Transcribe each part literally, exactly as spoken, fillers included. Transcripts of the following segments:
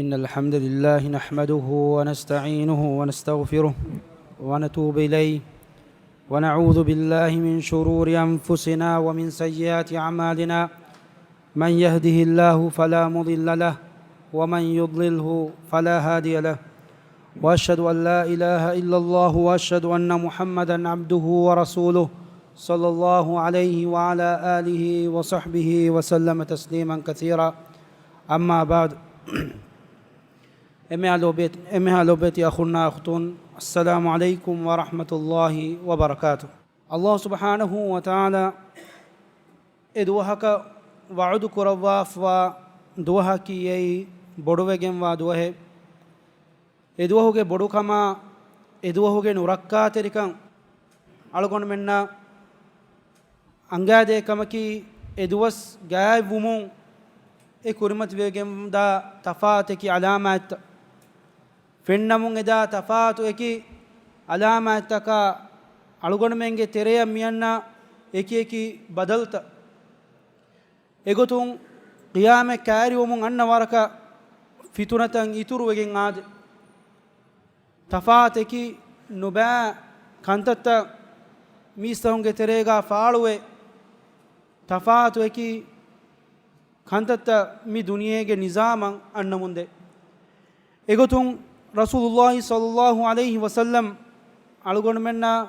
إن الحمد لله نحمده ونستعينه ونستغفره ونتوب إليه، ونعوذ بالله من شرور أنفسنا ومن سيئات أعمالنا. من يهده الله فلا مضل له، ومن يضلله فلا هادي له. وأشهد أن لا إله إلا الله، وأشهد أن محمدا عبده ورسوله، صلى الله عليه وعلى آله وصحبه وسلم تسليما كثيرا. أما بعد. އެންމެހާ ލޯބި-، އެންމެހާ ލޯބިވެތި އަޚުންނާ އުޚްތުން، އައްސަލާމު ޢަލައިކުމް ވަރަޙްމަތުﷲި ވަބަރަކާތު. އައްލާހު ސުބްޙާނަހޫ ވަތަޢާލާ އެ ދުވަހަކަށް ވަޢުދު ކުރައްވާފަވާ ދުވަހަކީ އެއީ ބޮޑުވެގެންވާ ދުވަހެއް. އެ ދުވަހުގެ ބޮޑުކަމާ، އެ ދުވަހުގެ ނުރައްކާތެރިކަން އަޅުގަނޑުމެންނަށް އަނގައިދޭ ކަމަކީ، އެ ދުވަސް ގާތްވުމުން އެ ކުރިމަތިވެގެންދާ ތަފާތު އެކި ޢަލާމާތްތައް. ފެންނަމުން އެދާ ތަފާތު އެކި ޢަލާމާތްތަކާ އަޅުގަނޑުމެންގެ ތެރެއަށް މިއަންނަ އެކި އެކި ބަދަލުތައް. އެގޮތުން ޤިޔާމަތް ކައިރިވުމުން އަންނަ ވަރަކަށް ފިތުނަތައް އިތުރުވެގެން އާދެ. ތަފާތެކި ނުބައި ކަންތައްތައް މީސްތަހުންގެ ތެރޭގާ ފާޅުވެ، ތަފާތު އެކި ކަންތައްތައް މި ދުނިޔޭގެ ނިޒާމަށް އަންނަމުންދޭ. އެގޮތުން ރަސޫލުﷲ ޞައްލަﷲު ޢަލައިހި ވަސައްލަމް އަޅުގަނޑުމެންނަށް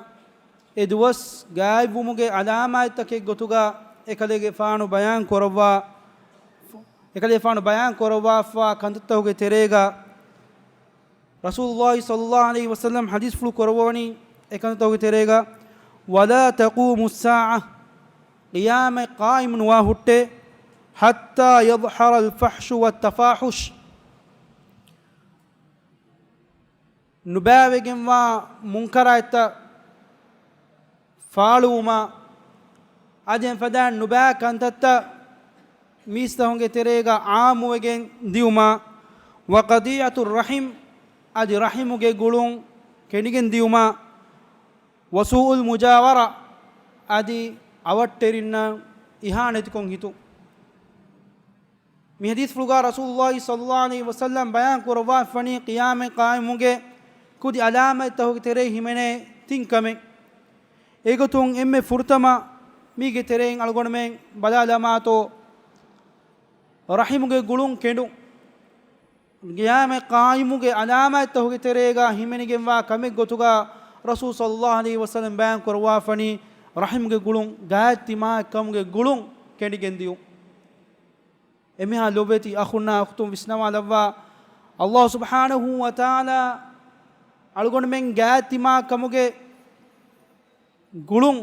އެ ދުވަސް ގާތްވުމުގެ ޢަލާމާތްތަކެއް ގޮތުގަ އެކަލޭގެފާނު ބަޔާން ކުރައްވާ، އެކަލޭގެފާނު ބަޔާން ކުރައްވާފަވާ ކަންތައްތަކުގެ ތެރޭގަ ރަސޫލުﷲ ޞައްލަﷲު ޢަލައިހި ވަސައްލަމް ޙަދީޘްފުޅު ކުރައްވަވަނީ އެކަންތަކުގެ ތެރޭގަ، ولا تقوم الساعة، ޤިޔާމަތް ޤާއިމު ނުވާ ހުއްޓޭ، حتى يظهر الفحش والتفاحش، ނުބައިވެގެންވާ މުންކަރާތްތައް ފާޅުވުމާ، އަދި އެފަދައިން ނުބައި ކަންތައްތައް މީސްތަހުންގެ ތެރޭގަ ޢާއްމުވެގެން ދިއުމާ، وقطيعة الرحم، އަދި ރަޙިމުގެ ގުޅުން ކެނޑިގެން ދިއުމާ، وسوء المجاورة، އަދި އަވަށްޓެރިންނަށް އިހާނެތިކޮށް ހިތުން. މި ޙަދީޘްފުޅުގަ ރަސޫލުﷲ ޞައްލަﷲު ޢަލައިހި ވަސައްލަމް ބަޔާން ކުރައްވާފަނީ ޤިޔާމަތް ޤާއިމުގެ ކުދި ޢަލާމާތްތަކުގެ ތެރެއިން ހިމެނޭ ތިން ކަމެއް. އެގޮތުން އެންމެ ފުރަތަމަ މީގެ ތެރެއިން އަޅުގަނޑުމެން ބަލާލަމާތޯ، ރަޙިމުގެ ގުޅުން ކެނޑުން. ޤިޔާމަތް ޤާއިމުގެ ޢަލާމާތްތަކުގެ ތެރޭގަ ހިމެނިގެންވާ ކަމެއް ގޮތުގަ ރަސޫލު ޞައްލަﷲު ޢަލައިހި ވަސައްލަމް ބަޔާން ކުރައްވާފަނީ ރަޙިމުގެ ގުޅުން ގާތް ތިމާއެއްކަމުގެ ގުޅުން ކެނޑިގެން ދިއުން. އެމީހާ ލޮބުވެތި އަޚުންނާ އުޚްތުން ވިސްނަވާލައްވާ، އައްލާހު ސުބްޙާނަހޫ ވަތަޢާލާ އަޅުގަނޑުމެން ގާތް ތިމާ ކަމުގެ ގުޅުން،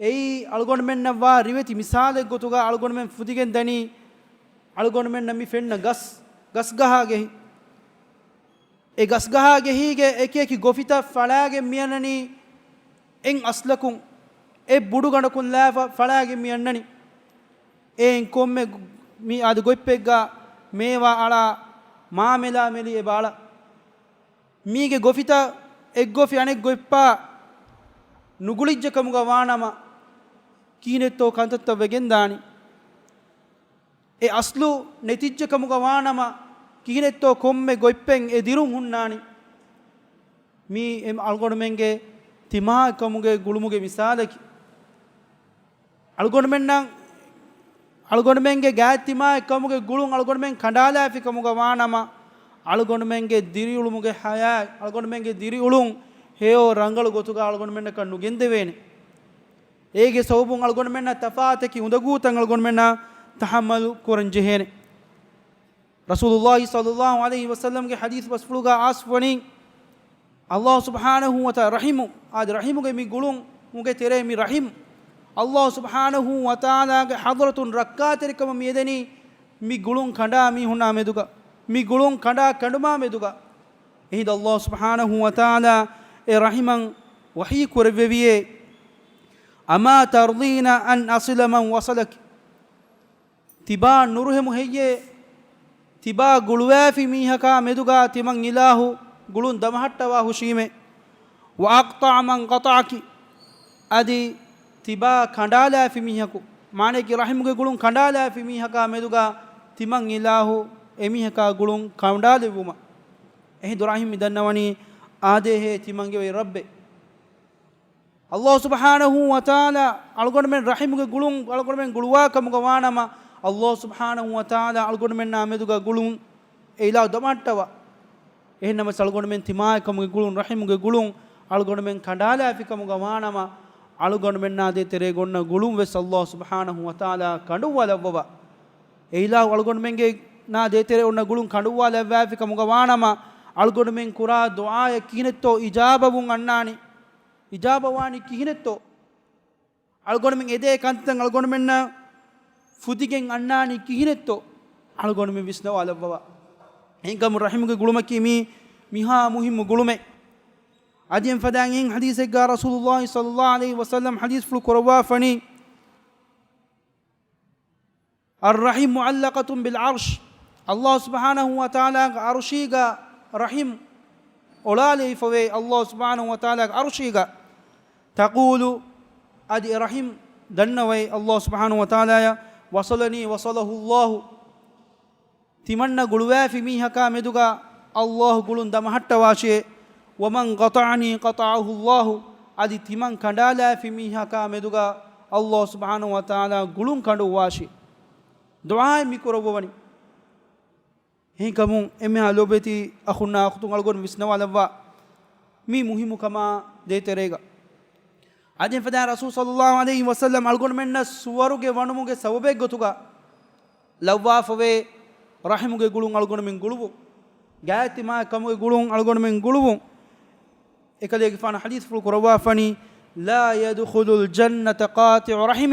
އެއީ އަޅުގަނޑުމެންނަށް ވާ ރިވެތި މިސާލެއް ގޮތުގަ އަޅުގަނޑުމެން ފުދިގެން ދަނީ، އަޅުގަނޑުމެންނަށް މި ފެންނަ ގަސް، ގަސްގަހާގެހި. އެ ގަސްގަހާގެހީގެ އެކި އެކި ގޮފިތައް ފަޅާގެން މިއަންނަނީ އެއް އަސްލަކުން، އެއް ބުޑުގަނޑަކުން ލާފަ ފަޅާގެން މިއަންނަނީ. އެއިން ކޮންމެ މި އަދި ގޮތްޕެއްގަ މޭވާ އަޅާ، މާމެލާ މެލި އެބަ އަޅާ. މީގެ ގޮފިތައް އެއްގޮފި އަނެއްގޮތްޕާ ނުގުޅިއްޖެ ކަމުގަ ވާނަމަ، ކިހިނެއްތޯ ކަންތައްތައް ވެގެންދާނީ. އެ އަސްލު ނެތިއްޖެ ކަމުގަ ވާނަމަ، ކިހިނެއްތޯ ކޮންމެ ގޮތްޕެއް އެ ދިރުން ހުންނާނީ. މީ އެ އަޅުގަނޑުމެންގެ ތިމާ ކަމުގެ ގުޅުމުގެ މިސާލަކީ. އަޅުގަނޑުމެންނަށް، އަޅުގަނޑުމެންގެ ގާތް ތިމާއެއް ކަމުގެ ގުޅުން އަޅުގަނޑުމެން ކަނޑާލާފި ކަމުގަ ވާނަމަ، އަޅުގަނޑުމެންގެ ދިރިއުޅުމުގެ ޙަޔާތް، އަޅުގަނޑުމެންގެ ދިރިއުޅުން ހެޔޮ ރަނގަޅު ގޮތުގަ އަޅުގަނޑުމެންނަކަށް ނުގެންދެވޭނެ. އޭގެ ސަބަބުން އަޅުގަނޑުމެންނަށް ތަފާތަކި އުނދަގޫތައް އަޅުގަނޑުމެންނަށް ތަޙައްމަލު ކުރަން ޖެހޭނެ. ރަސޫލުﷲ ޞައްލަﷲު ޢަލައިހި ވަސައްލަމްގެ ޙަދީޘް ބަސްފުޅުގަ އައިސްފަނީ، އައްލާހު ސުބްޙާނަހޫ ވަތަޢާލާ ރަޙިމު، އާދެ، ރަޙިމުގެ މި ގުޅުން، މުގެ ތެރޭ މި ރަޙިމް، އައްލާހު ސުބްޙާނަހޫ ވަތަޢާލާގެ ޙަޟްރަތުން ރައްކާތެރިކަމަށް މިއެދެނީ މި ގުޅުން ކަނޑާ މީހުންނާ މެދުގަ، މި ގުޅުން ކަނޑާ ކަނޑުމާ މެދުގަ. އެހިނދު އައްލާހު ސުބްޙާނަހޫ ވަތަޢާލާ އެ ރަޙިމަށް ވަޙީ ކުރެއްވެވިއޭ، أما ترضين أن أصل من وصلك؟ ތިބާ ނުރުހެމު ހެއްޔޭ؟ ތިބާ ގުޅުވާފި މީހަކާ މެދުގަ ތިމަން އިލާހު ގުޅުން ދަމަހައްޓަވާ ހުށީމޭ. وأقطع من قطعك، އަދި ތިބާ ކަނޑާލާފި މީހަކު، މާނައަކީ ރަޙިމުގެ ގުޅުން ކަނޑާލާފި މީހަކާ މެދުގަ ތިމަން އިލާހު އެމީހަކާ ގުޅުން ކަނޑާލެއްވުމަށް. އެހިނދު ރަޙިމް މި ދަންނަވަނީ އާދޭހޭ ތިމަންގެ އޮތް ރައްބެއް. ﷲ ސުބްޙާނަހޫ ވަތަޢާލާ އަޅުގަނޑުމެން ރަޙިމުގެ ގުޅުން އަޅުގަނޑުމެން ގުޅުވާ ކަމުގަ ވާނަމަ، ﷲ ސުބްޙާނަހޫ ވަތަޢާލާ އަޅުގަނޑުމެންނާ މެދުގަ ގުޅުން އެ އިލާހު ދަމަހައްޓަވާ. އެހެންނަމަސް އަޅުގަނޑުމެން ތިމާއެއްކަމުގެ ގުޅުން، ރަޙިމުގެ ގުޅުން އަޅުގަނޑުމެން ކަނޑާލާފި ކަމުގަ ވާނަމަ، އަޅުގަނޑުމެންނާ ދޭތެރޭގަ އޮންނަ ގުޅުން ވެސް ﷲ ސުބްޙާނަހޫ ވަތަޢާލާ ކަނޑުއްވާލައްވަވާ. އެ އިލާހު އަޅުގަނޑުމެންގެ ނާ ދޭތެރޭ އޮންނަ ގުޅުން ކަނޑުއްވާލައްވާފި ކަމުގަ ވާނަމަ، އަޅުގަނޑުމެން ކުރާ ދުޢާއަށް ކިހިނެއްތޯ އިޖާބަވުން އަންނާނީ؟ އިޖާބަވާނީ ކިހިނެއްތޯ؟ އަޅުގަނޑުމެން އެދޭ ކަންތައް އަޅުގަނޑުމެންނަށް ފުދިގެން އަންނާނީ ކިހިނެއްތޯ؟ އަޅުގަނޑުމެން ވިސްނަވާލައްވަވާ. އެހެންކަމުން ރަޙިމުގެ ގުޅުމަކީ މީ މިހާ މުހިއްމު ގުޅުމެއް. އަދި އެން ފަދައިން އެހެން ޙަދީޘެއްގަ ރަސޫލުﷲ ޞައްލައްލާހު ޢަލައިހި ވަސައްލަމް ޙަދީޘްފުޅު ކުރައްވާފަނީ، الرحم معلقة بالعرش. ﷲ ސުބްޙާނަހޫ ވަތަޢާލާގެ ޢަރުޝީގަ ރަޙިމް އޮޅާލެވިފަވޭ، ﷲ ސުބްޙާނަހޫ ވަތަޢާލާގެ ޢަރުޝީގަ. تقول، އަދި އެ ރަޙިމް ދަންނަވައި ﷲ ސުބްޙާނަހޫ ވަތަޢާލާއަށް، وصلني وصله الله. ތިމަންނަ ގުޅުވާފި މީހަކާ މެދުގަ ﷲ ގުޅުން ދަމަހައްޓަވާށޭ. ومن قطعني قطعه الله. އަދި ތިމަން ކަނޑާލާފި މީހަކާ މެދުގަ ﷲ ސުބްޙާނަހޫ ވަތަޢާލާ ގުޅުން ކަނޑުއްވާށޭ. ދުޢާއެއް މި ކުރައްވަވަނީ. އެހެންކަމުން އެންމެހާ ލޯބިވެތި އަޚުންނާ އުޚްތުން އަޅުގަނޑު ވިސްނަވާލައްވާ މި މުހިއްމު ކަމާ ދޭތެރޭގަ. އަދި އެފަދައިން ރަސޫލު ޞައްލައްލާހު ޢަލައިހި ވަސައްލަމް އަޅުގަނޑުމެންނަށް ސުވަރުގެ ވަނުމުގެ ސަބަބެއްގޮތުގަ ލައްވާފަވޭ ރަޙިމުގެ ގުޅުން އަޅުގަނޑުމެން ގުޅުވުން. ގާތްތިމާއެއްކަމުގެ ގުޅުން އަޅުގަނޑުމެން ގުޅުވުން. އެކަލޭގެފާނު ޙަދީޘްފުޅު ކުރައްވާފަނީ، لا يدخل الجنة قاطع رحم.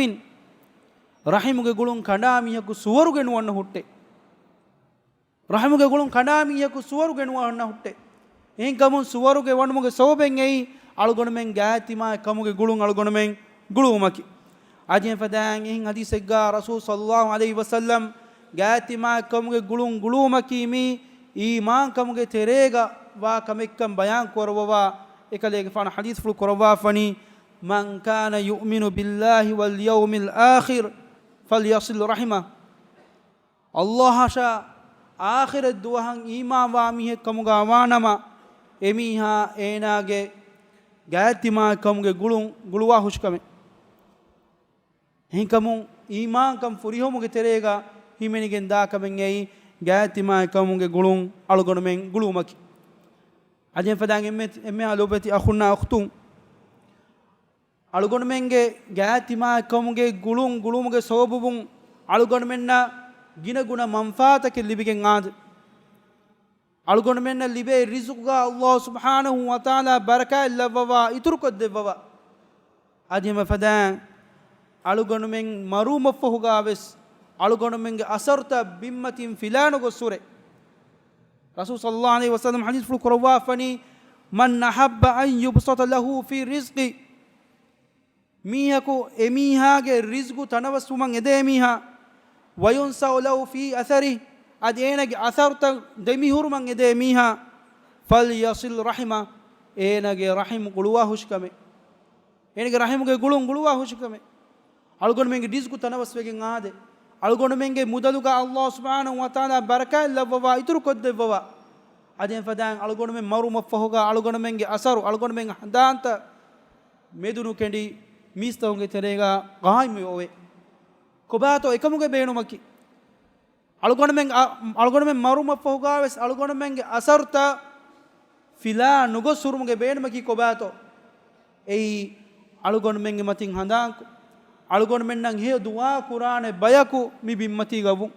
ރަޙިމުގެ ގުޅުން ކަނޑާ މީހަކު ސުވަރުގެ ނުވަންނަ ހުއްޓޭ. ރަޙިމުގެ ގުޅުން ކަނޑާ މީހަކު ސުވަރުގެ ނުވަންނަ ހުއްޓޭ. އެހެންކަމުން ސުވަރުގެ ވަނުމުގެ ސަބަބެއް އެއީ އަޅުގަނޑުމެން ގާތްތިމާއެއްކަމުގެ ގުޅުން އަޅުގަނޑުމެން ގުޅުވުމަކީ. އަދި އެފަދައިން އެހެން ޙަދީޘެއްގަ ރަސޫލު ޞައްލައްލާހު ޢަލައިހި ވަސައްލަމް ގާތްތިމާއެއްކަމުގެ ގުޅުން ގުޅުވުމަކީ މީ އީމާންކަމުގެ ތެރޭގަ ވާ ކަމެއްކަން ބަޔާން ކުރައްވަވާ. އެކަލޭގެފާނު ޙަދީޘްފުޅު ކުރައްވާފަނީ، من كان يؤمن بالله واليوم الآخر فليصل رحمه. ﷲ އަށާ އާޚިރަތް ދުވަހަށް އީމާންވާ މީހެއްކަމުގަ ވާނަމަ، އެމީހާ އޭނާގެ ގާތްތިމާއެއްކަމުގެ ގުޅުން ގުޅުވާ ހުށިކަމެއް. އެހެންކަމުން އީމާންކަން ފުރިހަމުގެ ތެރޭގަ ހިމެނިގެން ދާ ކަމެއް އެއީ ގާތްތިމާއެއްކަމުގެ ގުޅުން އަޅުގަނޑުމެން ގުޅުވުމަކީ. އަދި އެފަދައިން އެންމެ، އެންމެހާ ލޯބިވެތި އަޚުންނާ އުޚްތުން، އަޅުގަނޑުމެންގެ ގާތްތިމާއެއްކަމުގެ ގުޅުން ގުޅުމުގެ ސަބަބުން އަޅުގަނޑުމެންނަށް ގިނަގުނަ މަންފާތަކެއް ލިބިގެން އާދެ. އަޅުގަނޑުމެންނަށް ލިބޭ ރިޒުޤުގަ ﷲ ސުބްޙާނަހޫ ވަތަޢާލާ ބަރަކާތް ލައްވަވާ، އިތުރުކޮށްދެއްވަވާ. އަދި އެފަދައިން އަޅުގަނޑުމެން މަރުވުމަށްފަހުގަ ވެސް އަޅުގަނޑުމެންގެ އަސަރުތައް ބިންމަތިން ފިލާނުގޮސް ހުރެ. ރަސޫލު ޞައްލައްލާހު ޢަލައިހި ވަސައްލަމް ޙަދީޘްފުޅު ކުރައްވާފަނީ، من أحب أن يبسط له في رزقه. މީހަކު އެމީހާގެ ރިޒްޤު ތަނަވަސްވުމަށް އެދޭ މީހާ، وينسأ له في أثره، އަދި އޭނަގެ އަސަރުތައް ދެމިހުރުމަށް އެދޭ މީހާ، فليصل رحمه، އޭނަގެ ރަޙިމް ގުޅުވާ ހުށިކަމެއް. އޭނަގެ ރަޙިމުގެ ގުޅުން ގުޅުވާ ހުށިކަމެއް. އަޅުގަނޑުމެންގެ ރިޒްޤު ތަނަވަސްވެގެން އާދެ. އަޅުގަނޑުމެންގެ މުދަލުގަ ﷲ ސުބްޙާނަހޫ ވަތަޢާލާ ބަރަކާތް ލައްވަވާ، އިތުރުކޮށްދެއްވަވާ. އަދި އެފަދައިން އަޅުގަނޑުމެން މަރުވުމަށްފަހުގަ އަޅުގަނޑުމެންގެ އަސަރު، އަޅުގަނޑުމެންގެ ހަނދާންތައް މެދުނުކެނޑި މީސްތަކުންގެ ތެރޭގަ ޤާއިމްވެ އޮވޭ. ކޮބާތޯ އެކަމުގެ ބޭނުމަކީ؟ އަޅުގަނޑުމެން، އަ، އަޅުގަނޑުމެން މަރުވުމަށްފަހުގަވެސް އަޅުގަނޑުމެންގެ އަސަރުތައް ފިލާ ނުގޮސް ހުރުމުގެ ބޭނުމަކީ ކޮބާތޯ؟ އެއީ އަޅުގަނޑުމެންގެ މަތިން ހަނދާންކޮށް، އަޅުގަނޑުމެންނަށް ހެޔޮ ދުޢާ ކުރާނެ ބަޔަކު މި ބިންމަތީގަ ވުން.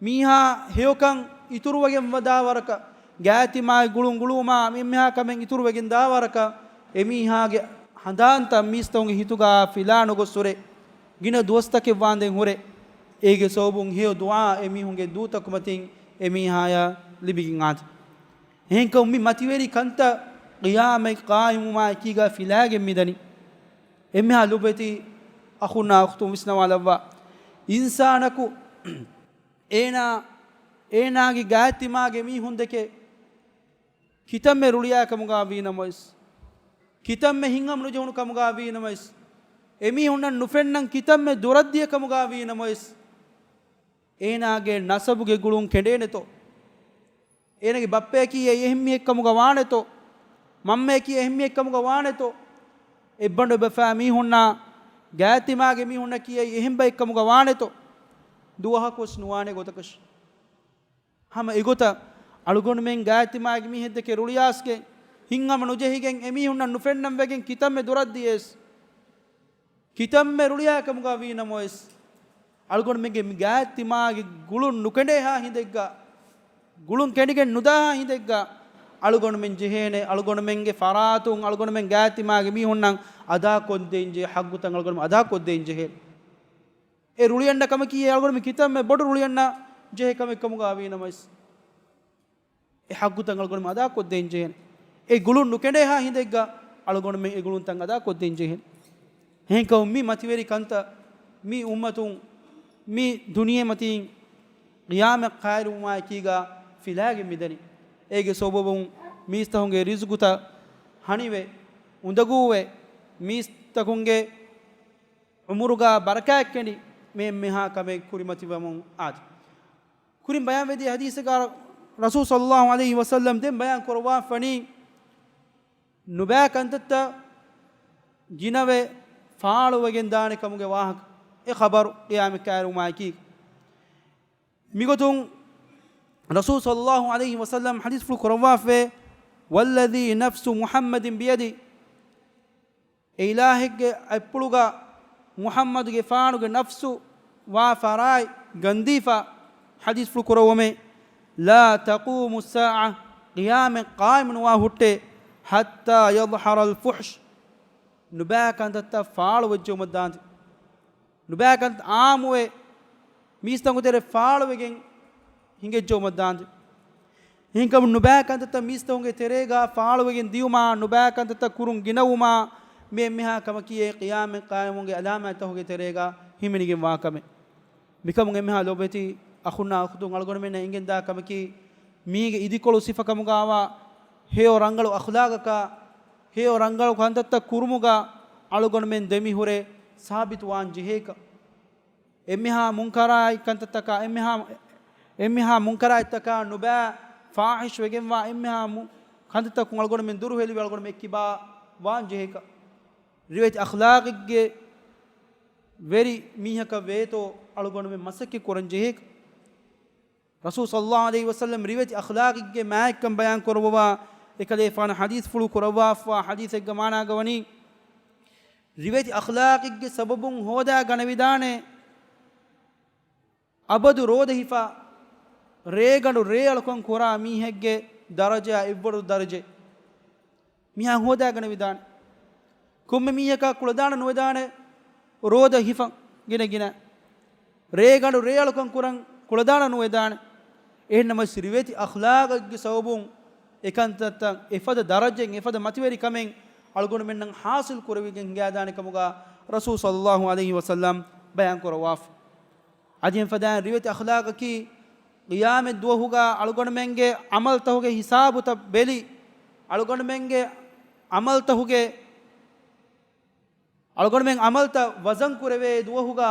މީހާ ހެޔޮކަން އިތުރުވެގެން ވަދާ ވަރަކަށް، ގާތްތިމާއެއް ގުޅުން ގުޅުވުމާ އެންމެހާ ކަމެއް އިތުރުވެގެން ދާ ވަރަކަށް، އެމީހާގެ ހަނދާންތައް މީސްތަކުންގެ ހިތުގަ ފިލާ ނުގޮސް ހުރެ، ގިނަ ދުވަސްތަކެއް ވާންދެން ހުރެ. އޭގެ ސަބަބުން ހެޔޮ ދުޢާ އެމީހުންގެ ދޫތަކު މަތިން އެމީހާޔަށް ލިބިގެން އާދެ. އެހެންކަމުން މި މަތިވެރި ކަންތައް ޤިޔާމަތް ޤާއިމްވުމާ އެކީގަ ފިލާގެން މިދަނީ. އެންމެހާ ލޮބުވެތި އަޚުންނާ އުޚްތުން ވިސްނަވާލައްވާ. އިންސާނަކު އޭނާ، އޭނާގެ ގާތްތިމާގެ މީހުންދެކެ ކިތަންމެ ރުޅިއާ ކަމުގަ ވީނަމަވެސް، ކިތަންމެ ހިތްހަމަނުޖެހުނު ކަމުގަ ވީނަމަވެސް، އެމީހުންނަށް ނުފެންނަން ކިތަންމެ ދުރަށްދިޔަ ކަމުގަ ވީނަމަވެސް، އޭނާގެ ނަސަބުގެ ގުޅުން ކެނޑޭނެތޯ؟ އޭނާގެ ބައްޕަޔަކީ އެ އެހެން މީހެއްކަމުގަ ވާނެތޯ؟ މަންމަޔަކީ އެހެން މީހެއްކަމުގަ ވާނެތޯ؟ އެއްބަނޑު އެބަފާ މީހުންނާ ގާތްތިމާގެ މީހުންނަކީ އެއީ އެހެން ބައެއްކަމުގަ ވާނެތޯ؟ ދުވަހަކުވެސް ނުވާނެ ގޮތަކަށް. ހަމަ އެގޮތަށް އަޅުގަނޑުމެން ގާތްތިމާގެ މީހެއްދެކެ ރުޅިއައިސްގެން ހިތްހަމަ ނުޖެހިގެން އެމީހުންނަށް ނުފެންނަން ވެގެން ކިތަންމެ ދުރަށް ދިޔަސް، ކިތަންމެ ރުޅިއައި ކަމުގަ ވީނަމަވެސް، އަޅުގަނޑުމެންގެ މި ގާތްތިމާގެ ގުޅުން ނުކެނޑޭހާ ހިނދެއްގަ، ގުޅުން ކެނޑިގެން ނުދާހާ ހިނދެއްގަ، އަޅުގަނޑުމެން ޖެހޭނެ، އަޅުގަނޑުމެންގެ ފަރާތުން އަޅުގަނޑުމެން ގާތްތިމާގެ މީހުންނަށް އަދާކޮށްދޭން ޖެހޭ ޙައްޤުތައް އަޅުގަނޑުމެން އަދާކޮށްދޭން ޖެހޭ. އެ ރުޅިއަންނަ ކަމަކީ އެ އަޅުގަނޑުމެން ކިތަންމެ ބޮޑު ރުޅިއަންނަ ޖެހޭ ކަމެއް ކަމުގަ ވީނަމަވެސް، އެ ޙައްޤުތައް އަޅުގަނޑުމެން އަދާކޮށްދޭން ޖެހޭނެ. އެ ގުޅުން ނުކެނޑޭހާ ހިނދެއްގަ އަޅުގަނޑުމެން އެ ގުޅުންތައް އަދާކޮށްދޭން ޖެހޭނެ. އެހެންކަމުން މި މަތިވެރި ކަންތައް މި އުއްމަތުން މި ދުނިޔެމަތީން ޤިޔާމަތް ޤާއިމުވުމާއެކީގަ ފިލާގެން މިދަނީ. އޭގެ ސަބަބުން މީސްތަކުންގެ ރިޒުޤުތައް ހަނިވެ، އުނދަގޫވެ، މީސްތަކުންގެ ޢުމުރުގަ ބަރަކާތް ކެނޑި މި އެންމެހާ ކަމެއް ކުރިމަތިވަމުން އާދި. ކުރިން ބަޔާންވެދިޔަ ޙަދީޘެއްގަ ރަސޫލު ޞައްލައްލާހު ޢަލައިހި ވަސައްލަމް ދެން ބަޔާން ކުރައްވާފަނީ، ނުބައި ކަންތައްތައް ގިނަވެ ފާޅުވެގެން ދާނެ ކަމުގެ ވާހަކަ، އެ ޚަބަރު ޤިޔާމަތް ޤާއިމުވުމާއެކީ. މިގޮތުން ރަސޫލު ޞައްލައްލާހު ޢަލައިހި ވަސައްލަމް ޙަދީޘްފުޅު ކުރައްވާފައި، "والذي نفس محمد بيده" އެ އިލާހެއްގެ އަތްޕުޅުގަ މުޙައްމަދުގެފާނުގެ ނަފްސު ވާ ފަރާތް ގަންދީފަ ޙަދީޘްފުޅު ކުރައްވަމޭ، "لا تقوم الساعة" ޤިޔާމަތް ޤާއިމުނުވާ ހުއްޓޭ، "حتى يظهر الفحش" ނުބައި ކަންތައްތައް ފާޅުވެއްޖެއުމަށްދާންދެ. ނުބައި ކަންތައް އާއްމުވެ، މީސްތަކުން ތެރެ ފާޅުވެގެން ހިނގައްޖައުމަށްދާންދެ. އެހެންކަމުން ނުބައި ކަންތައްތައް މީސްތަކުންގެ ތެރޭގަ ފާޅުވެގެން ދިޔުމާ، ނުބައި ކަންތައްތައް ކުރުން ގިނަވުމާ، މި އެންމެހާ ކަމަކީ އެ ޤިޔާމަތް ޤާއިމުވުމުގެ ޢަލާމާތްތަކުގެ ތެރޭގަ ހިމެނިގެންވާ ކަމެއް. މިކަމުން އެންމެހާ ލޯބިވެތި އަޚުންނާ އުޚްތުން އަޅުގަނޑުމެންނަށް އެނގެންދާ ކަމަކީ، މީގެ އިދިކޮޅު ސިފަކަމުގާވާ، ހެޔޮ ރަނގަޅު އަޚްލާގަކާ، ހެޔޮ ރަނގަޅު ކަންތައްތައް ކުރުމުގަ އަޅުގަނޑުމެން ދެމިހުރެ ސާބިތުވާން ޖެހޭކަށް. އެންމެހާ މުންކަރާތް ކަންތައްތަކާ، އެންމެހާ، އެންމެހާ މުންކަރާތްތަކާ ނުބައި ފާޙިޝް ވެގެންވާ އެންމެހާ މު-، ކަންތައްތަކުން އަޅުގަނޑުމެން ދުރުހެލިވެ އަޅުގަނޑުމެން އެއްކިބާ ވާން ޖެހޭކަށް. ރިވެތި އަޚްލާގެއްގެ ވެރި މީހަކަށް ވޭތޯ އަޅުގަނޑުމެން މަސައްކަތް ކުރަން ޖެހޭކަށް. ރަސޫލު ޞައްލައްލާހު ޢަލައިހި ވަސައްލަމް ރިވެތި އަޚްލާގެއްގެ މާތްކަން ބަޔާން ކުރައްވަވާ، އެކަލޭފާނު ޙަދީޘްފުޅު ކުރައްވާފާ ޙަދީޘެއްގެ މާނާގަ ވަނީ، ރިވެތި އަޚްލާގެއްގެ ސަބަބުން ހޯދާ ގަނެވިދާނެ އަބަދު ރޯދަ ހިފާ، ރޭގަނޑު ރޭއަޅުކަން ކުރާ މީހެއްގެ ދަރަޖަ އެއްވަރު ދަރަޖައެއް. މިހާ ހޯދާ ގަނެވިދާނެ. ކޮންމެ މީހަކާ ކުޅަދާނަ ނުވެދާނެ ރޯދަ ހިފަން ގިނަ ގިނަ. ރޭގަނޑު ރޭއަޅުކަން ކުރަން ކުޅަދާނަ ނުވެދާނެ. އެހެންނަމަވެސް ރިވެތި އަޚްލާގެއްގެ ސަބަބުން އެކަންތައްތައް އެފަދަ ދަރަޖައެއް އެފަދަ މަތިވެރިކަމެއް އަޅުގަނޑުމެންނަށް ޙާޞިލް ކުރެވިގެން ހިނގާދާނެ ކަމުގަ ރަސޫލު ޞައްލައްލާހު ޢަލައިހި ވަސައްލަމް ބަޔާން ކުރައްވާފަ. އަދި އެފަދައިން ރިވެތި އަޚްލާގަކީ، ޤިޔާމަތް ދުވަހުގަ އަޅުގަނޑުމެންގެ ޢަމަލްތަކުގެ ހިސާބުތައް ބެލި، އަޅުގަނޑުމެންގެ ޢަމަލްތަކުގެ، އަޅުގަނޑުމެން ޢަމަލްތައް ވަޒަން ކުރެވޭ ދުވަހުގަ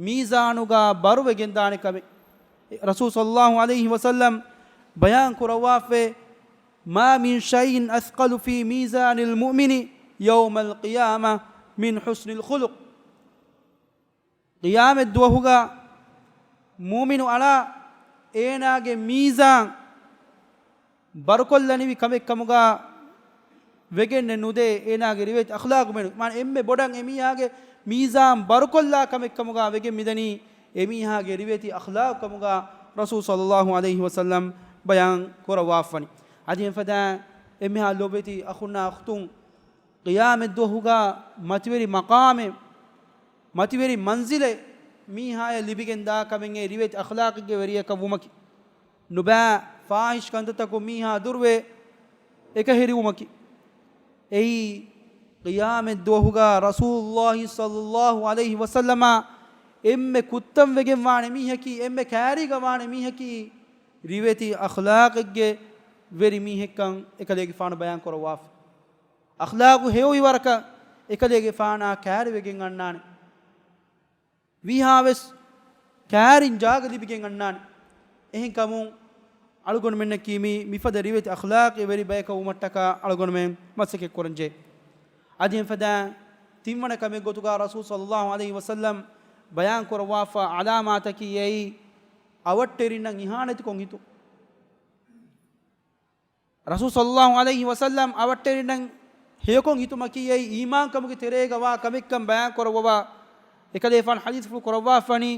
މީޒާނުގަ ބަރުވެގެންދާނެ ކަމެއް. ރަސޫލު ޞައްލައްލާހު ޢަލައިހި ވަސައްލަމް ބަޔާން ކުރައްވާފައި، "ما من شيء أثقل في ميزان المؤمن يوم القيامة من حسن الخلق." ޤިޔާމަތް ދުވަހުގަ މުއުމިނު އަޅާ އޭނާގެ މީޒާން ބަރުކޮށްލަނިވި ކަމެއް ކަމުގަ ވެގެންނެއް ނުދޭ އޭނާގެ ރިވެތި އަޚްލާގު މެނު. މާނަ އެންމެ ބޮޑަށް އެމީހާގެ މީޒާން ބަރުކޮށްލާ ކަމެއް ކަމުގަ ވެގެން މިދަނީ އެމީހާގެ ރިވެތި އަޚްލާގު ކަމުގަ ރަސޫލު ޞައްލައްލާހު ޢަލައިހި ވަސައްލަމް ބަޔާން ކުރައްވާފަނި. އަދި އެފަދަ އެމީހާ ލޯބިވެތި އަޚުންނާ އުޚްތުން ޤިޔާމަތް ދުވަހުގަ މަތިވެރި މަޤާމެއް، މަތިވެރި މަންޒިލެއް މީހާޔަށް ލިބިގެން ދާ ކަމެއް އެ ރިވެތި އަޚްލާގެއްގެ ވެރިޔަކަށް ވުމަކީ، ނުބައި ފާޙިޝް ކަންތައްތަކުން މީހާ ދުރުވެ އެކަހެރިވުމަކީ. އެއީ، ޤިޔާމަތް ދުވަހުގަ ރަސޫލުއްލާހި ޞައްލައްލާހު ޢަލައިހި ވަސައްލަމާ އެންމެ ކުއްތަން ވެގެން ވާނެ މީހަކީ، އެންމެ ކައިރީގަ ވާނެ މީހަކީ، ރިވެތި އަޚްލާގެއްގެ ވެރި މީހެއްކަން އެކަލޭގެފާނު ބަޔާން ކުރައްވާފަ. އަޚްލާގު ހެޔޮވި ވަރަކަށް އެކަލޭގެފާނާ ކައިރިވެގެން އަންނާނެ. ވީހާވެސް ކާރިން ޖާގަ ލިބިގެން އަންނާނެ. އެހެންކަމުން އަޅުގަނޑުމެންނަކީ މި މިފަދަ ރިވެތި އަޚްލާޤީ ވެރި ބަޔަކަށް ވުމަށްޓަކާ އަޅުގަނޑުމެން މަސައްކަތް ކުރަންޖެހޭ. އަދި އެފަދަ ތިންވަނަ ކަމެއް ގޮތުގަ ރަސޫލު ޞައްލައްލާހު ޢަލައިހި ވަސައްލަމް ބަޔާން ކުރައްވާފަ އަލާމާތަކީ އެއީ އަވަށްޓެރިންނަށް އިހާނެތިކޮށް ހިތުން. ރަސޫލު ޞައްލައްލާހު ޢަލައިހި ވަސައްލަމް އަވަށްޓެރިންނަށް ހެޔޮކޮށް ހިތުމަކީ އެއީ އީމާންކަމުގެ ތެރޭގަ ވާ ކަމެއްކަން ބަޔާން ކުރައްވަވާ، އެކަލޭފާނު ޙަދީޘްފުޅު ކުރައްވާފަނީ،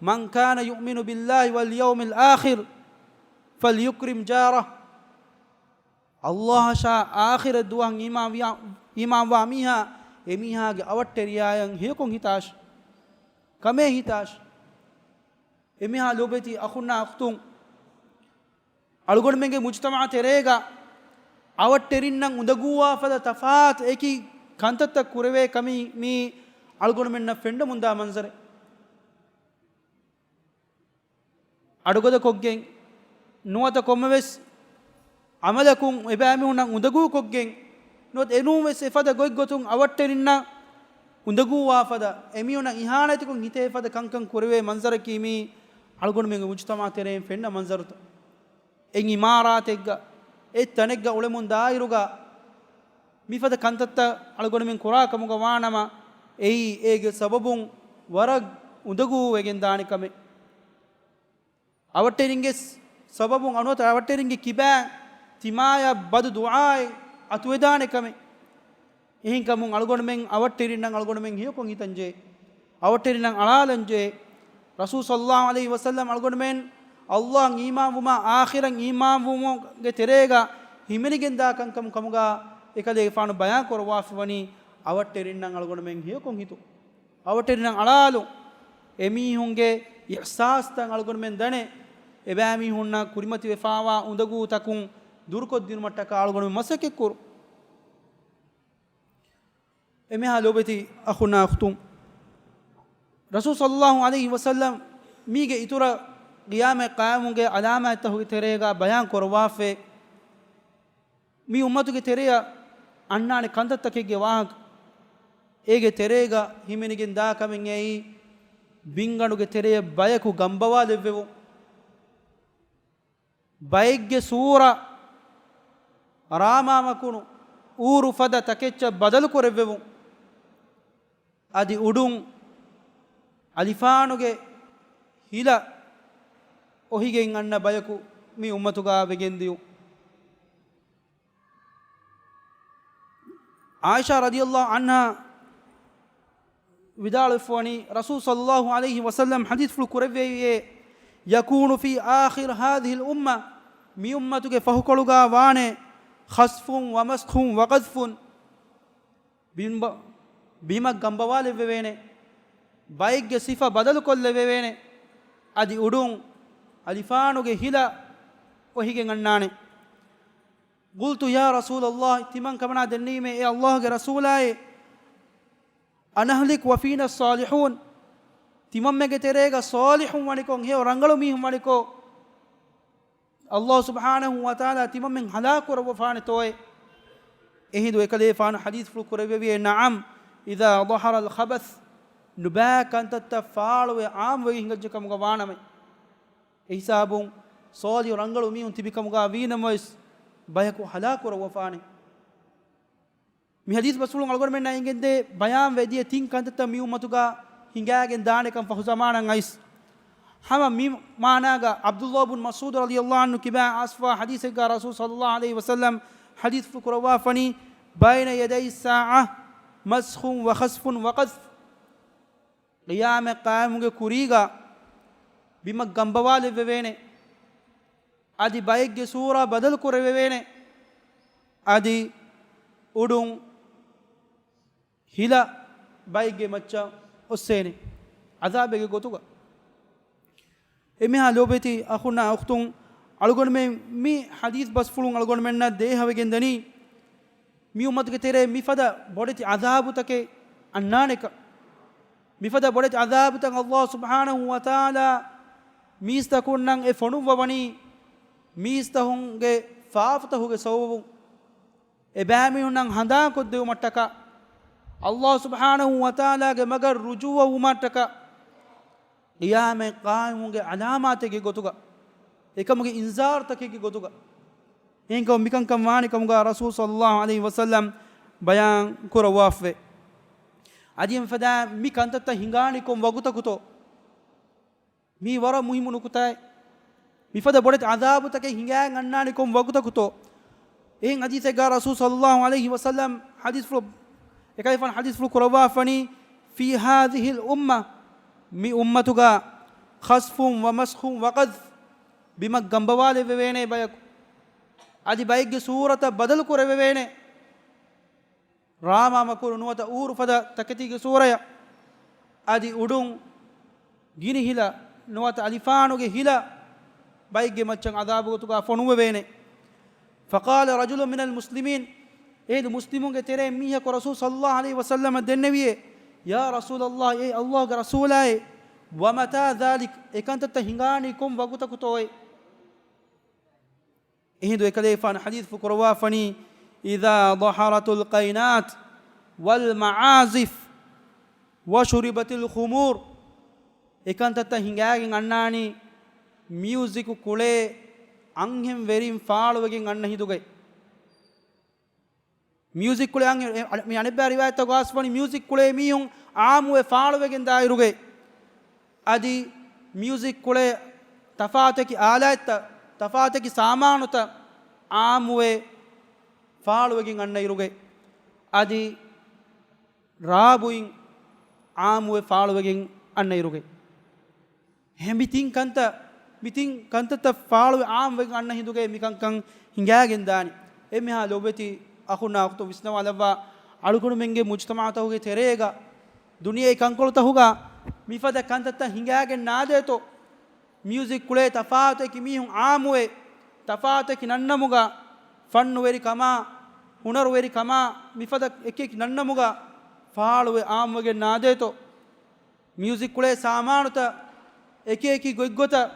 من كان يؤمن بالله واليوم الآخر فليكرم جاره. ﷲ އަށާ އާޚިރަތް ދުވަހަށް އީމާން ވިޔާ، އީމާންވާ މީހާ، އެމީހާގެ އަވަށްޓެރިޔާއަށް ހެޔޮކޮށް ހިތާށި، ކަމޭ ހިތާށި. އެމީހާ ލޯބިވެތި އަޚުންނާ އުޚްތުން، އަޅުގަނޑުމެންގެ މުޖުތަމަޢާ ތެރޭގަ އަވަށްޓެރިންނަށް އުނދަގޫވާ ފަދަ ތަފާތު އެކި ކަންތައްތައް ކުރެވޭ ކަމީ މީ އަޅުގަނޑުމެންނަށް ފެންނަމުންދާ މަންޒަރެއް. އަޑުގަދަކޮށްގެން ނުވަތަ ކޮންމެވެސް އަމަލަކުން އެބައިމީހުންނަށް އުނދަގޫކޮށްގެން ނުވަތަ އެނޫންވެސް އެފަދަ ގޮތްގޮތުން އަވަށްޓެރިންނަށް އުނދަގޫވާ ފަދަ، އެމީހުންނަށް އިހާނެތިކޮށް ހިތޭ ފަދަ ކަންކަން ކުރެވޭ މަންޒަރަކީ މީ އަޅުގަނޑުމެންގެ މުޖުތަމަޢާ ތެރެއިން ފެންނަ މަންޒަރުތައް. އެއް އިމާރާތެއްގަ، އެއް ތަނެއްގަ އުޅެމުން ދާއިރުގަ މިފަދަ ކަންތައްތައް އަޅުގަނޑުމެން ކުރާ ކަމުގަ ވާނަމަ، އެއީ އޭގެ ސަބަބުން ވަރަށް އުނދަގޫ ވެގެން ދާނެ ކަމެއް. އަވަށްޓެރިންގެ ސަބަބުން ނުވަތަ އަވަށްޓެރިންގެ ކިބައިން ތިމާޔަށް ބަދު ދުޢާއެއް އަތުވެދާނެ ކަމެއް. އެހެންކަމުން އަޅުގަނޑުމެން އަވަށްޓެރިންނަށް އަޅުގަނޑުމެން ހެޔޮކޮށް ހިތަންޖެހޭ. އަވަށްޓެރިންނަށް އަޅާލަންޖެހޭ. ރަސޫލު ޞައްލައްލާހު ޢަލައިހި ވަސައްލަމް އަޅުގަނޑުމެން ﷲ އަށް އީމާންވުމާ، އާޚިރަތް އީމާންވުމުގެ ތެރޭގަ ހިމެނިގެންދާ ކަންކަމު ކަމުގަ އެކަލޭގެފާނު ބަޔާން ކުރައްވާފަވަނީ އަވަށްޓެރިންނަށް އަޅުގަނޑުމެން ހެޔޮކޮށް ހިތުން. އަވަށްޓެރިންނަށް އަޅާލުން. އެމީހުންގެ އިޙްސާސްތައް އަޅުގަނޑުމެން ދަނެ، އެބައިމީހުންނަށް ކުރިމަތިވެފާވާ އުނދަގޫތަކުން ދުރުކޮށްދިނުމަށްޓަކާ އަޅުގަނޑުމެން މަސައްކަތްކުރުން. އެމީހާ ލޯބިވެތި އަޚުންނާ އުޚްތުން، ރަސޫލު ޞައްލައްލާހު ޢަލައިހި ވަސައްލަމް މީގެ އިތުރަށް ޤިޔާމަތް ޤާއިމުގެ ޢަލާމާތްތަކުގެ ތެރޭގަ ބަޔާން ކުރައްވާފަ، މި އުއްމަތުގެ ތެރެއަށް އަންނާނެ ކަންތައްތަކެއްގެ ވާހަކަ. އޭގެ ތެރޭގަ ހިމެނިގެން ދާ ކަމެއް އެއީ، ބިންގަނޑުގެ ތެރެޔަށް ބަޔަކު ގަނބަވާލެއްވެވުން. ބައެއްގެ ސޫރަ ރާމާ މަކުނު އޫރު ފަދަ ތަކެއްޗަށް ބަދަލު ކުރެއްވެވުން. އަދި އުޑުން އަލިފާނުގެ ހިލަ އޮހިގެން އަންނަ ބަޔަކު މި އުއްމަތުގަ ވެގެންދިޔުން. ޢާއިޝާ ރަޟިޔައްލާހު ޢަންހާ ވިދާޅުވެފަވަނީ، ރަސޫލު ޞައްލައްލާހު ޢަލައިހި ވަސައްލަމް ޙަދީޘްފުޅު ކުރެއްވިއޭ، يكون في آخر هذه الأمة، މި އުއްމަތުގެ ފަހުކޮޅުގަ ވާނެ، خسف ومسخ وقذف، ބިންބަ-، ބިމަށް ގަނބަވާލެއްވެވޭނެ، ބައެއްގެ ސިފަ ބަދަލުކޮށްލެވެވޭނެ، އަދި އުޑުން އަލިފާނުގެ ހިލަ އޮހިގެން އަންނާނެ. قلت يا رسول الله، ތިމަން ކަމަނާ ދެންނެވީމޭ، އޭ ﷲ ގެ ރަސޫލާއޭ، أنهلك وفينا الصالحون، ތިމަންމެގެ ތެރޭގަ ޞާލިޙުން ވަނިކޮށް، ހެޔޮ ރަނގަޅު މީހުން ވަނިކޮށް، ﷲ ސުބްޙާނަހު ވަތަޢާލާ ތިމަންމެން ހަލާކު ކުރައްވަފާނެތޯއޭ؟ އެހިނދު އެކަލޭފާނު ޙަދީޘްފުޅު ކުރެއްވެވިއޭ، نعم، إذا ظهر الخبث، ނުބައި ކަންތައްތައް ފާޅުވެ ޢާއްމުވެގެން ހިނގައްޖެ ކަމުގަ ވާނަމަ. އެހިސާބުން ޞާލިޙު ރަނގަޅު މީހުން ތިބި ކަމުގަ ވީނަމަވެސް، ބަޔަކު ހަލާކު ކުރައްވަފާނެ. މި ޙަދީޘް ބަސްފުޅުން އަޅުގަނޑުމެންނާ އެނގެންދޭ ބަޔާން ވެދިޔަ ތިން ކަންތައްތައް މި އުއްމަތުގަ ހިނގާގެން ދާނެކަން ފަހު ޒަމާނަށް އައިސް. ހަމަ މި މާނާގަ ޢަބްދުﷲ ބުން މަސްޢޫދު ރަޟިޔަﷲ ޢަންހު ކިބައިން އައިސްފާ ޙަދީޘެއްގަ ރަސޫލު ޞައްލައްލާހު ޢަލައިހި ވަސައްލަމް ޙަދީޘްފުޅު ކުރައްވާފަނީ، بين يدي الساعة مسخ وخسف وقذف. ޤިޔާމަތް ޤާއިމުގެ ކުރީގަ ބިމަށް ގަނބަވާލެއްވެވޭނެ. އަދި ބައެއްގެ ސޫރަ ބަދަލު ކުރެވެވޭނެ. އަދި އުޑުން ހިލަ ބައެއްގެ މައްޗަށް އޮއްސޭނެ ޢަޛާބެއްގެ ގޮތުގަ. އެމީހާ ލޯބިވެތި އަޚުންނާ އުޚްތުން، އަޅުގަނޑުމެން މި ޙަދީޘް ބަސްފުޅުން އަޅުގަނޑުމެންނަށް ދޭހަވެގެން ދަނީ، މި އުއްމަތުގެ ތެރޭ މިފަދަ ބޮޑެތި ޢަޛާބުތަކެއް އަންނާނެކަން. މިފަދަ ބޮޑެތި ޢަޛާބުތައް ﷲ ސުބްޙާނަހު ވަތަޢާލާ މީސްތަކުންނަށް އެ ފޮނުއްވަވަނީ، މީސްތަކުންގެ ފާފަތަކުގެ ސަބަބުން. އެބައިމީހުންނަށް ހަނދާންކޮށްދެވުމަށްޓަކާ، ﷲ ސުބްޙާނަހު ވަތަޢާލާގެ މަގަށް ރުޖޫޢަވުމަށްޓަކާ، ޤިޔާމަތް ޤާއިމުވުމުގެ ޢަލާމާތެއްގެ ގޮތުގަ، އެކަމުގެ އިންޒާރުތަކެއްގެ ގޮތުގަ. އެހެންކަމުން މިކަންކަން ވާނެ ކަމުގަ ރަސޫލު ޞައްލައްލާހު ޢަލައިހި ވަސައްލަމް ބަޔާން ކުރައްވާފަވޭ. އަދި އެފަދަ މި ކަންތައްތައް ހިނގާނީ ކޮން ވަގުތަކުތޯ؟ މީ ވަރަށް މުހިއްމު ނުކުތާއެއް. މިފަދަ ބޮޑެތި ޢަޛާބުތަކެއް ހިނގާން އަންނާނީ ކޮން ވަގުތަކުތޯ؟ އެހެން ޙަދީޘެއްގަ ރަސޫލު ޞައްލައްލާހު ޢަލައިހި ވަސައްލަމް ޙަދީޘްފުޅު، އެކަލޭގެފާނު ޙަދީޘްފުޅު ކުރައްވާފަނީ، "فِي هَذِهِ الْأُمَّةِ"، މި އުއްމަތުގަ "خَسْفٌ وَمَسْخٌ وَقَذْفٌ"، ބިމަށް ގަނބަވާލެވެވޭނެ ބަޔަކު. އަދި ބައެއްގެ ސޫރަތަށް ބަދަލު ކުރެވެވޭނެ. ރާމާ މަކުރު ނުވަތަ އޫރު ފަދަ ތަކެތީގެ ސޫރަޔަށް، އަދި އުޑުން ގިނި ހިލަ ނުވަތަ އަލިފާނުގެ ހިލަ ބައެއްގެ މައްޗަށް ޢަޛާބު ގޮތުގަ ފޮނުވެވޭނެ. فَقَالَ رَجُلٌ مِنَ الْمُسْلِمِينَ، އޭދު މުސްލިމުންގެ ތެރެއިން މީހަކު ރަސޫލު ޞައްލައްލާހު ޢަލައިހި ވަސައްލަމަށް ދެންނެވިއޭ، "يَا رَسُولَ اللَّهِ، އޭ ﷲގެ ރަސޫލާއޭ، وَمَتَى ذَلِكَ، އެކަންތައްތައް ހިނގާނީ ކޮން ވަގުތަކުތޯއޭ؟" އެހިނދު އެކަލޭފާނު ޙަދީޘްފު ކުރައްވާފަނީ، "إِذَا ظَهَرَتِ الْقَيْنَاتُ وَالْمَعَازِفُ وَشُرِبَتِ الْخُمُورُ." އެކަންތައްތައް ހިނގާގެން އަންނާނީ މިއުޒިކު ކުޅޭ އަންހެން ވެރިން ފާޅުވެގެން އަންނަ ހިނދުގައި. މިއުޒިކް ކުޅޭ އަން-، އެ-، އަ-، މި އަނެއްބައި ރިވާޔަތްތަކުގަ އައިސްފަނީ މިއުޒިކް ކުޅޭ މީހުން އާއްމުވެ ފާޅުވެގެން ދާއިރުގައި. އަދި މިއުޒިކް ކުޅޭ ތަފާތަކި އާލާތްތައް، ތަފާތަކި ސާމާނުތައް އާއްމުވެ ފާޅުވެގެން އަންނަ އިރުގައި. އަދި ރާ ބުއިން އާއްމުވެ ފާޅުވެގެން އަންނަ އިރުގައި. އެހެން މި ތިން ކަންތައް، މި ތިން ކަންތައްތައް ފާޅުވެ އާއްމުވެގެން އަންނަ ހިނދުގައި މިކަންކަން ހިނގާގެން ދާނީ. އެންމެހާ ލޯބިވެތި އަޚުންނާ އުޚްތުން ވިސްނަވާލައްވާ، އަޅުގަނޑުމެންގެ މުޖުތަމަޢުތަކުގެ ތެރޭގަ، ދުނިޔެ ކަންކޮޅުތަކުގަ މިފަދަ ކަންތައްތައް ހިނގާގެން ނާދޭތޯ؟ މިއުޒިކް ކުޅޭ ތަފާތު އެކި މީހުން އާއްމުވެ، ތަފާތު އެކި ނަންނަމުގަ، ފަންނުވެރިކަމާ، ހުނަރުވެރިކަމާ، މިފަދަ އެކި އެކި ނަންނަމުގަ ފާޅުވެ އާއްމުވެގެން ނާދޭތޯ؟ މިއުޒިކް ކުޅޭ ސާމާނުތައް އެކި އެކި ގޮތްގޮތަށް،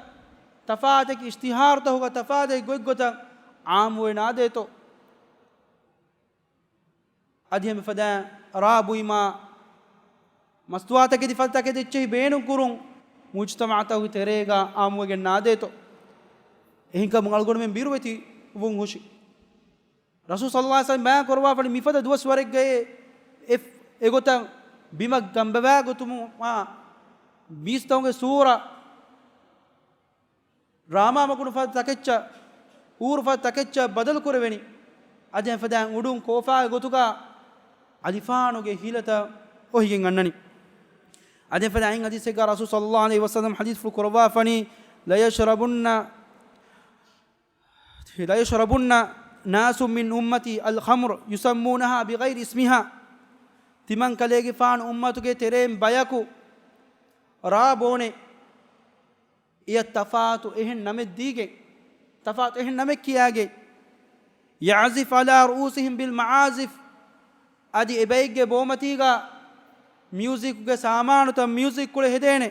ތަފާތަކި އިޝްތިހާރުތަކުގަ ތަފާތަކި ގޮތްގޮތަށް އާއްމުވެ ނާދޭތޯ؟ އަދި ހަމަ ފަދައިން ރާ ބުއިމާ، މަސްތުވާތަކެތި ފަދަ ތަކެތި އެއްޗެހި ބޭނުން ކުރުން، މުޖުތަމަޢުތަކުގެ ތެރޭގަ އާއްމުވެގެން ނާދޭތޯ؟ އެހެންކަމުން އަޅުގަނޑުމެން ބިރުވެތި ވުން ހުށި. ރަސޫލު ޞައްލައްލާހު ޢަލައިހި ވަސައްލަމަ ބަޔާން ކުރައްވާފަނީ މިފަދަ ދުވަސްވަރެއްގައޭ، އެ، އެގޮތަށް ބިމަށް ގަނބަވާ ގޮތުމާ، މީސްތަކުގެ ސޫރަ ރާމާ މަގުނު ފަދަ ތަކެއްޗަށް، އޫރު ފަދަ ތަކެއްޗަށް ބަދަލު ކުރެވެނީ. އަދި އެފަދައިން އުޑުން ކޯފާގެ ގޮތުގަ އަލިފާނުގެ ހިލަތައް އޮހިގެން އަންނަނީ. އަދި އެފަދައިން އަދި ޙަދީޘެއްގަ ރަސޫލު ޞައްލައްލާހު ޢަލައިހި ވަސައްލަމަ ޙަދީޘްފުޅު ކުރައްވާފަނީ، "لَيَشْرَبَنَّ، لَيَشْرَبَنَّ نَاسٌ مِنْ أُمَّتِي الْخَمْرَ يُسَمُّونَهَا بِغَيْرِ اسْمِهَا." ތިމަން ކަލޭގެފާނު އުއްމަތުގެ ތެރެއިން ބަޔަކު ރާ ބޯނެ. އެޔަށް ތަފާތު އެހެން ނަމެއް ދީގެން، ތަފާތު އެހެން ނަމެއް ކިޔާގެން. "يَعْزِفُ عَلَى رُءُوسِهِمْ بِالْمَعَازِفِ." އަދި އެބައެއްގެ ބޯމަތީގަ މިއުޒިކުގެ ސާމާނުތައް މިއުޒިކް ކުޅެ ހެދޭނެ.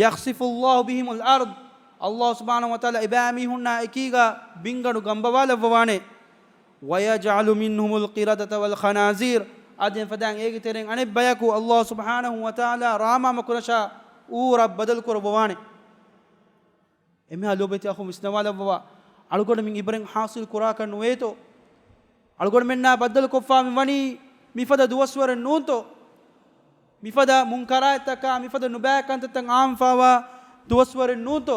"يَخْسِفُ اللَّهُ بِهِمُ الْأَرْضَ." ﷲ ސުބްޙާނަހޫ ވަތަޢާލާ އެބައިމީހުންނާ އެކީގަ ބިންގަނޑު ގަނބަވާލައްވަވާނެ. "وَيَجْعَلُ مِنْهُمُ الْقِرَدَةَ وَالْخَنَازِيرَ." އަދި އެފަދައިން އޭގެ ތެރެއިން އަނެއް ބަޔަކު ﷲ ސުބްޙާނަހޫ ވަތަޢާލާ ރާމާ މަކުނަށާ އޫރަށް ބަދަލު ކުރައްވަވާނެ. އެންމެހާ ލޯބިވެތި އަޚުން ވިސްނަވާލައްވަވާ، އަޅުގަނޑުމެން ޢިބްރަތް ޙާޞިލް ކުރާކަށް ނުވޭތޯ؟ އަޅުގަނޑުމެންނާ ބައްދަލުކޮށްފާ މި ވަނީ މިފަދަ ދުވަސްވަރެއް ނޫންތޯ؟ މިފަދަ މުންކަރާތްތަކާ، މިފަދަ ނުބައި ކަންތައްތައް އާންފާވާ ދުވަސްވަރެއް ނޫންތޯ؟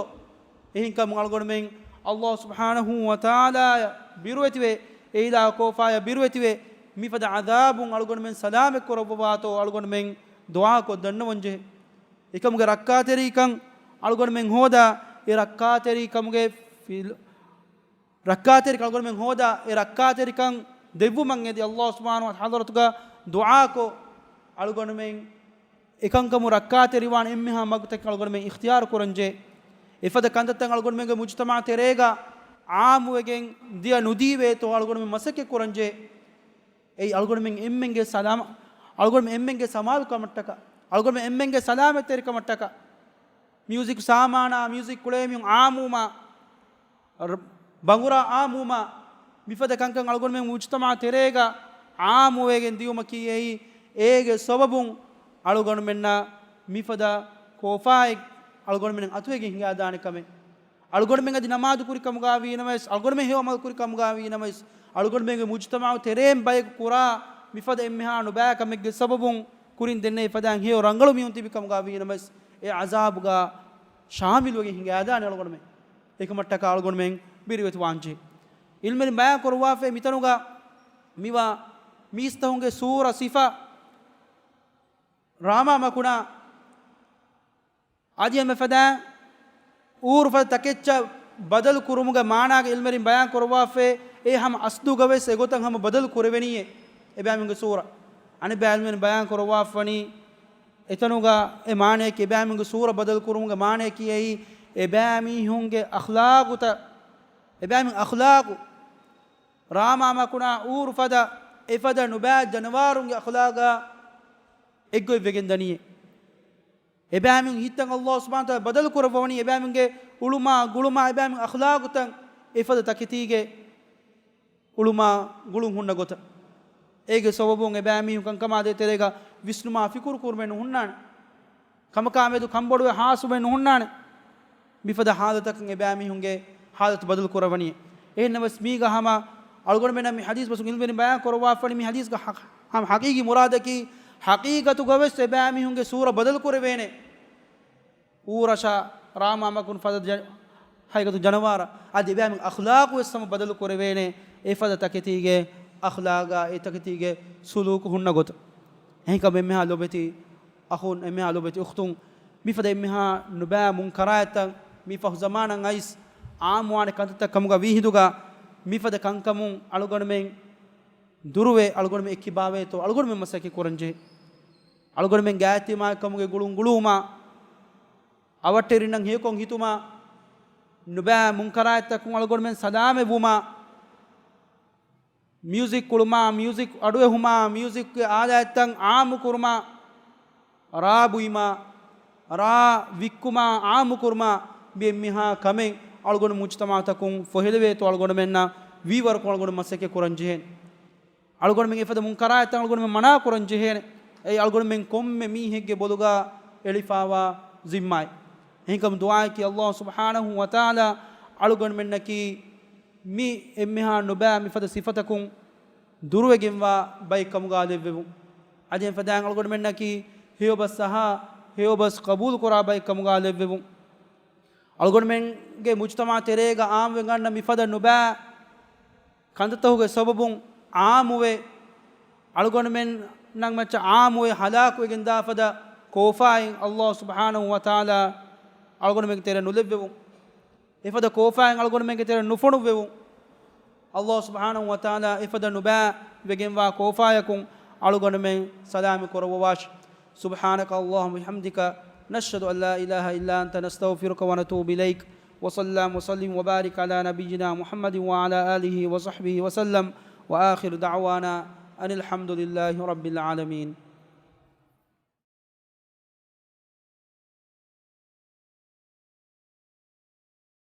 އެހެންކަމުން އަޅުގަނޑުމެން ﷲ ސުބްޙާނަހޫ ވަތަޢާލާއަށް ބިރުވެތިވެ، އެއިލާހު ކޯފާޔަށް ބިރުވެތިވެ، މިފަދަ ޢަޛާބުން އަޅުގަނޑުމެން ސަލާމަތް ކުރައްވަވާތޯ އަޅުގަނޑުމެން ދުޢާކޮށް ދަންނަވަންޖެހޭ. އެކަމުގެ ރައްކާތެރިކަން އަޅުގަނޑުމެން ހޯދާ، އެ ރައްކާތެރިކަމުގެ ފިލް-، ރައްކާތެރިކަން އަޅުގަނޑުމެން ހޯދާ، އެ ރައްކާތެރިކަން ދެއްވުމަށް އެދި ﷲ ސުބްޙާނަހޫ ވަތަޢާލާ ޙަޟްރަތުގަ ދުޢާކޮށް، އަޅުގަނޑުމެން އެކަންކަމުން ރައްކާތެރިވާން އެންމެހާ މަގުތަކެއް އަޅުގަނޑުމެން އިޚްތިޔާރު ކުރަންޖެހޭ. އެފަދަ ކަންތައްތައް އަޅުގަނޑުމެންގެ މުޖުތަމަޢު ތެރޭގަ ޢާއްމުވެގެން ދިޔަ ނުދީވޭތޯ އަޅުގަނޑުމެން މަސައްކަތް ކުރަންޖެހޭ. އެއީ އަޅުގަނޑުމެން އެންމެންގެ ސަލާމަ-، އަޅުގަނޑުމެން އެންމެންގެ ސަމާލުކަމަށްޓަކާ، އަޅުގަނޑުމެން އެންމެންގެ ސަލާމަތްތެރިކަމަށްޓަކާ، މިއުޒިކް ސާމާނާ، މިއުޒިކް ކުޅޭ މީހުން އާއްމުވުމާ، ރ-، ބަނގުރާ އާއްމުވުމާ، މިފަދަ ކަންކަން އަޅުގަނޑުމެން މުޖުތަމަޢު ތެރޭގަ ޢާއްމުވެގެން ދިޔުމަކީ އެއީ، އޭގެ ސަބަބުން އަޅުގަނޑުމެންނަށް މިފަދަ ކޯފާއެއް އަޅުގަނޑުމެން އަތުވެގެން ހިނގާދާނެ ކަމެއް. އަޅުގަނޑުމެން އަދި ނަމާދު ކުރި ކަމުގާ ވީނަމަވެސް، އަޅުގަނޑުމެން ހެޔޮ އަމަލު ކުރި ކަމުގާ ވީނަމަވެސް، އަޅުގަނޑުމެންގެ މުޖުތަމަޢު ތެރޭން ބަޔަކު ކުރާ މިފަދަ އެންމެހާ ނުބައި ކަމެއްގެ ސަބަބުން ކުރިން ދެންނެވި ފަދައިން ހެޔޮ ރަނގަޅު މީހުން ތިބި ކަމުގާ ވީނަމަވެސް، އެ ޢަޒާބުގާ ޝާމިލުވެގެން ހިނގާދާނެ އަޅުގަނޑުމެން. އެކަމަށްޓަކާ އަޅުގަނޑުމެން ބިރުވެތި ވާންޖެހޭ. ޢިލްމުވެރިން ބަޔާން ކުރައްވާފައި މިތަނުގަ މިވާ މީސްތަހުންގެ ސޫރަ ސިފަ ރާމާ މަކުނާ އަދި އެންމެ ފަދައިން އޫރު ފަދަ ތަކެއްޗަށް ބަދަލު ކުރުމުގެ މާނާގެ ޢިލްމުވެރިން ބަޔާން ކުރައްވާފައި، އެ ހަމަ އަސްލުގަވެސް އެގޮތަށް ހަމަ ބަދަލު ކުރެވެނީއޭ އެބައިމީހުންގެ ސޫރަ. އަނެއްބައި ޢިލްމުވެރިން ބަޔާން ކުރައްވާފަނީ، އެތަނުގަ އެ މާނަޔަކީ އެބައިމީހުންގެ ސޫރަ ބަދަލު ކުރުމުގެ މާނަޔަކީ އެއީ، އެބައިމީހުންގެ އަޚްލާގުތައް، އެބައިމީހުން އަޚްލާގު ރާމާ މަކުނާ އޫރު ފަދަ އެފަދަ ނުބައި ޖަނަވާރުންގެ އަޚްލާގާ އެއްގޮތް ވެގެން ދަނީ. އެބައިމީހުން ހިތްތައް ﷲ ސުބްޙާނަހޫ ވަތަޢާލާ ބަދަލު ކުރައްވަވަނީ އެބައިމީހުންގެ އުޅުމާ، ގުޅުމާ، އެބައިމީހުން އަޚްލާގުތައް އެފަދަ ތަކެތީގެ އުޅުމާ، ގުޅުން ހުންނަ ގޮތަށް. އޭގެ ސަބަބުން އެބައިމީހުން ކަންކަމާ ދޭތެރޭގަ ވިސްނުމާ ފިކުރު ކުރުމެއް ނުހުންނާނެ. ކަމަކާ މެދު ކަންބޮޑުވެ ހާސްވުމެއް ނުހުންނާނެ. މިފަދަ ހާލަތަކަށް އެބައިމީހުންގެ ހާލަތު ބަދަލު ކުރައްވަނީ. އެހެންނަމަވެސް މީގަ ހަމަ އަޅުގަނޑުމެންނަށް މި ޙަދީޘް ބަސް ޢިލްމުވެރިން ބަޔާން ކުރައްވާފަނީ މި ޙަދީޘްގަ ޙަ-، ހަމަ ޙަޤީޤީ މުރާދަކީ ޙަޤީޤަތުގަވެސް އެބައިމީހުންގެ ސޫރަ ބަދަލު ކުރެވޭނެ. އޫރަށާ ރާމާ މަކުން ފަދަ ޖަ-، ހަގީގަތު ޖަނަވާރަށް އަދި އެބައިމީހުން އަޚްލާޤުވެސް ހަމަ ބަދަލު ކުރެވޭނެ. އެފަދަ ތަކެތީގެ އަޚްލާގާ އެ ތަކެތީގެ ސުލޫކު ހުންނަ ގޮތަށް. އެހެންކަމުން އެންމެހާ ލޯބިވެތި އަޚުން، އެންމެހާ ލޯބިވެތި އުޚްތުން، މިފަދަ އެންމެހާ ނުބައި މުންކަރާތްތައް މި ފަހު ޒަމާނަށް އައިސް އާއްމުވާނެ ކަންތައްތައް ކަމުގަ ވީހިނދުގަ، މިފަދަ ކަންކަމުން އަޅުގަނޑުމެން ދުރުވެ، އަޅުގަނޑުމެން އެއްކިބާވޭތޯ އަޅުގަނޑުމެން މަސައްކަތް ކުރަންޖެހޭ. އަޅުގަނޑުމެން ގާތްތިމާއެއްކަމުގެ ގުޅުން ގުޅުވުމާ، އަވަށްޓެރިންނަށް ހެޔޮކޮށް ހިތުމާ، ނުބައި މުންކަރާތްތަކުން އަޅުގަނޑުމެން ސަލާމަތްވުމާ، މިއުޒިކް ކުޅުމާ، މިއުޒިކް އަޑުއެހުމާ، މިއުޒިކްގެ އާލާތްތައް އާއްމުކުރުމާ، ރާ ބުއިމާ، ރާ ވިއްކުމާ، އާއްމުކުރުމާ، މި އެންމެހާ ކަމެއް އަޅުގަނޑު މުޖުތަމަޢުތަކުން ފޮހެލެވޭތޯ އަޅުގަނޑުމެންނަށް ވީވަރަކުން އަޅުގަނޑު މަސައްކަތް ކުރަން ޖެހޭނެ. އަޅުގަނޑުމެން އެފަދަ މުންކަރާތްތައް އަޅުގަނޑުމެން މަނާ ކުރަން ޖެހޭނެ. އެއީ އަޅުގަނޑުމެން ކޮންމެ މީހެއްގެ ބޮލުގަ އެޅިފާވާ ޒިންމާއެއް. އެހެންކަމުން ދުޢާއަކީ ﷲ ސުބްޙާނަހޫ ވަތަޢާލާ އަޅުގަނޑުމެންނަކީ މި އެންމެހާ ނުބައި މިފަދަ ސިފަތަކުން ދުރުވެގެންވާ ބައެއް ކަމުގާ ލެއްވެވުން. އަދި އެފަދައިން އަޅުގަނޑުމެންނަކީ ހެޔޮބަސް އަހާ، ހެޔޮބަސް ޤަބޫލުކުރާ ބައެއް ކަމުގާ ލެއްވެވުން. އަޅުގަނޑުމެންގެ މުޖުތަމަޢު ތެރޭގަ އާއްމުވެގަންނަ މިފަދަ ނުބައި ކަންތައްތަކުގެ ސަބަބުން އާއްމުވެ، އަޅުގަނޑުމެންނަށް މައްޗަށް އާއްމުވެ ހަލާކުވެގެންދާ ފަދަ ކޯފާއިން ﷲ ސުބްޙާނަހޫ ވަތަޢާލާ އަޅުގަނޑުމެންގެ ތެރެއަށް ނުލެއްވެވުން. އެފަދަ ކޯފާއިން އަޅުގަނޑުމެންގެ ތެރެއަށް ނުފޮނުއްވެވުން. ﷲ ސުބްޙާނަހޫ ވަތަޢާލާ އެފަދަ ނުބައި ވެގެންވާ ކޯފާޔަކުން އަޅުގަނޑުމެން ސަލާމަތް ކުރައްވަވާށި. سبحانك اللهم وبحمدك، نشهد أن لا إله إلا أنت، نستغفرك ونتوب إليك. وصلى اللهم وسلم وبارك على نبينا محمد وعلى آله وصحبه وسلم. وآخر دعوانا أن الحمد لله رب العالمين.